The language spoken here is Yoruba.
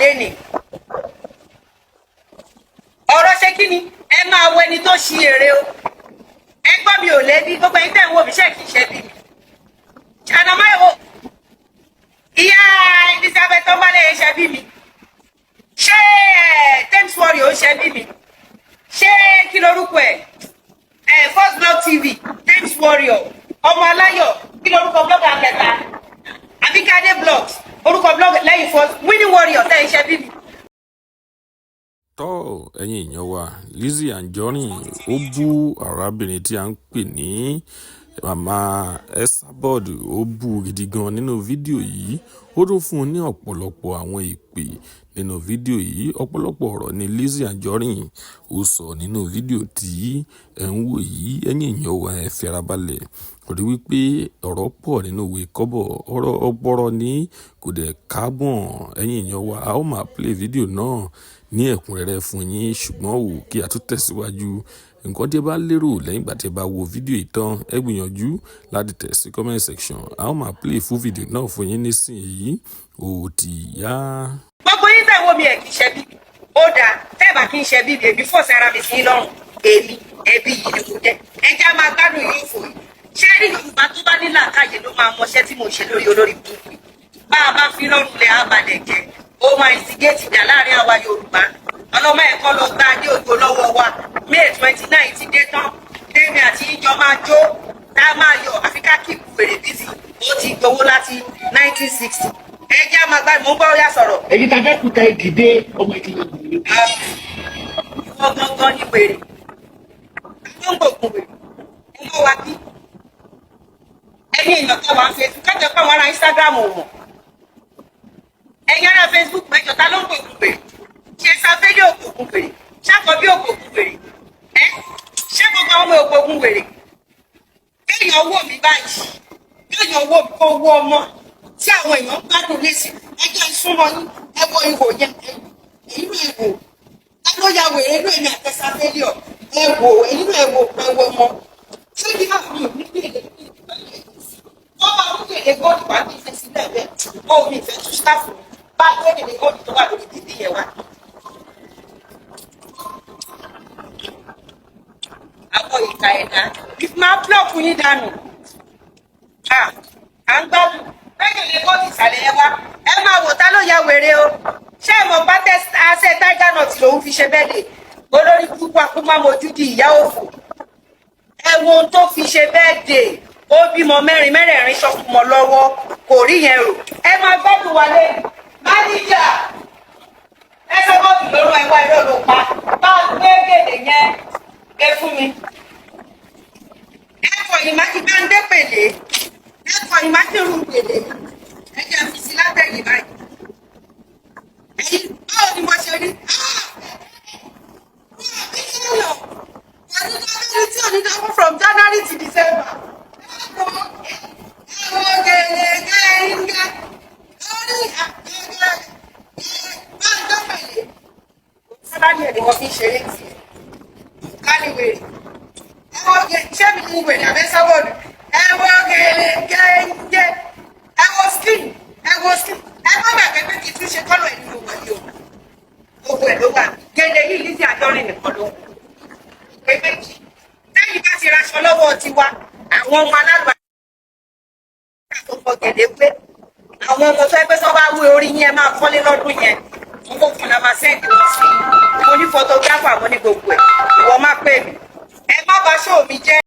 Lẹ́nìí, ọ̀rọ̀ ṣe kí ni? Ẹ máa wo ẹni tó ṣí èrè o. Ẹ gbọ́, mi ò lẹ́bí. Gbogbo ẹni tẹ́ ń wò mí, ṣe kì í ṣe bí mi? Ṣànàmáyò, ìyá Elizabeth ọmọlẹ́yẹ ṣe bí mi? Ṣé Thames Warrior ó ṣe bí mi? Ṣé kí lorúkọ ẹ ẹ First Blog TV, Thames Warrior, ọmọ aláyọ̀, kí lorúkọ blogger kẹta, Àbíkádé Blogs, orúkọ blog lẹ́yìn First Winning Warrior tẹ́ ẹ ṣe bí mi? Tọ́, ẹ̀yin èèyàn wa, Lizzy Anjorin ó bú arábìnrin tí a ń pè ní Mama Esabod. Ó bú gidi gan nínú fídíò yìí. Ó tún fún un ní ọ̀pọ̀lọpọ̀ àwọn ìpè nínú fídíò yìí. Ọ̀pọ̀lọpọ̀ ọ̀rọ̀ ni Lizzy Anjorin ó sọ nínú fídíò tí ẹ̀ ń wò yìí. Ẹ̀yin èèyàn wa, ẹ fi ara balẹ̀ rí wípé ọ̀rọ̀ pọ̀ nínú ìwé kọ́bọ̀, ọ̀rọ̀ ọ̀pọ̀rọ̀ ní kò dẹ̀ kábọ̀n. Ẹ̀yin èèyàn wa, a ó máa play fídíò náà ní ẹ̀kúnrẹ́rẹ́ fún yín, ṣùgbọ́n ò kí a tún tẹ̀síwájú. Nǹkan tí ẹ bá lérò lẹ́yìn ìgbà tí ẹ bá wo fídíò yìí tán, ẹ gbìyànjú láti tẹ̀ sí comment section. A ó máa play full fídíò náà fún yín nísìnyí. Ó ti yá. Gbogbo yín tẹ̀ wò mí, ẹ̀ kì í ṣe bí mi. Ó dáa, tẹ́ ẹ̀ bá kí n ṣe bí mi, èmi force ara mi sí lọ́rùn. Èmi ẹbí yìí ni kò jẹ́. Ẹ já máa gbádùn yóò fò yìí. Ṣé rí, Yorùbá tó bá ní làákàyè ló máa mọṣẹ́ tí mo ṣe lórí olórí burúkú. Bá a bá fi lọ́rùn lẹ̀, á balẹ̀ jẹ́. Ó máa instigate ìjà láàrin àwa Yorùbá. Ọlọ́mọ ẹ̀kọ́ lọ gba adé ògo lọ́wọ́ wa. May 29 ti dé tán, tèmi àti ìjọ máa jó tá a máa yọ. Àfi ká keep wèrè busy. Ó ti gbowó láti 1960. Ẹ jẹ́ àmọ́ gbá. Mò ń gbọ́, yà sọ̀rọ̀. Èyí tá a fẹ́ kúta ìdìde ọmọ ìdílé gbòòrò. Ìwọ gangan ni wèrè ló ń gbòògùn wèrè. Ẹ mọ́ wa kí ẹ̀yin èèyàn tó wà ń Facebook kájọ pé àwọn ará Instagram ò mọ̀. Ẹ̀yin ará Facebook mẹ́jọ, ta ló ń gbòògùn wèrè? Ṣe sáfẹ́lì ògbòògùn wèrè? Ṣàkọ́bí ògbòògùn wèrè? Ẹ ṣé gbogbo àwọn ọmọ ògbòògùn wèrè? Kéèyàn wò mí báyìí, kéèyàn wò mí, kó wó ọmọ tí àwọn èèyàn gbádùn nísìn. Ẹ jẹ́ ìsúnmọ́ yín. Ẹ wo ihò yẹn, èyí ló ẹ wò. Ẹ ló ya wèrè inú èmi àtẹsáfẹ́lì ọ̀. Ẹ wò èyí ló ẹ wò. Ẹ wò ọmọ ṣé bí àwọn mi ò ní gbèlè, wọ́n máa ń gbèlè gold wá ní ìfẹ́ sílẹ̀ bẹ́ẹ̀. Ó mi ìfẹ́ tún sáfù bá gbèlè gold tó wà lórí bìbí yẹn wá. Àwọn ìka ẹ̀dá máa block yín dànù. À ń gbádùn gbẹ́gẹ̀lé gold ìsàlẹ̀ yẹn wá. Ẹ máa wò ta ló ya wèrè o. Ṣé ẹ mọ̀ pátẹ́ àṣẹ tiger nut lòún fi ṣe bẹ́ẹ̀ lè olórí púpọ̀ akúmámojú di ìyá òfò? Ẹ wo ohun tó fi ṣe bẹ́ẹ̀ dè. Ó bímọ mẹ́rin, mẹ́rẹ̀ẹ̀rin ṣọkùnmọ́ lọ́wọ́, kò rí yẹn rò. Ẹ máa gbádùn wa lẹ́yìn. Máníjà ẹ sọ bọ́ọ̀dù lóró ẹ wá. Irọ́ ló pa. Bá a gbé gèdè yẹn gbé fún mi. Ẹ kọ ìmájí bá ń dé pèlè. Ẹ kọ ìmájí rú pèlè. Ẹ jẹ́ fi sí látẹ̀yìn báyìí. Ẹ̀yin, báwo ni mo ṣe rí? From January to December. Ẹ wo gèlè gẹ́gẹ́ lórí àgẹ́gẹ́ bá ń dọ́pẹ̀lẹ̀. Sábàbí ẹ̀ ni wọ́n fi ń ṣeré tiẹ̀. Káníwèrè. Ẹ wo gèlè, ṣé mi mú wèrè àbẹ́ sábọ̀dù? Ẹ wo gèlè gẹ́gẹ́. Ẹ wo skin. Ẹ wo skin. Ẹ má gbàgbé pé kì í tún ṣe colour ẹ̀ nínú wọ̀nyí o. Gbogbo ẹ̀ ló wà. Gèlè yìí, Lizzy Anjorin nìkan ló ń pé méjì. Lẹ́yìn bá ti raṣọ lọ́wọ́ tiwa, àwọn ọmọ alálùbá tó fọ gèlè pé àwọn ọmọ tó ẹgbẹ́ sọ bá wé orí yẹn máa kọ́lé lọ́dún yẹn. Owó kan la máa send wọn sí. Mo ní photographer, mo ní gbogbo ẹ̀. Ìwọ má pè mí. Ẹ má bà show mi jẹ́.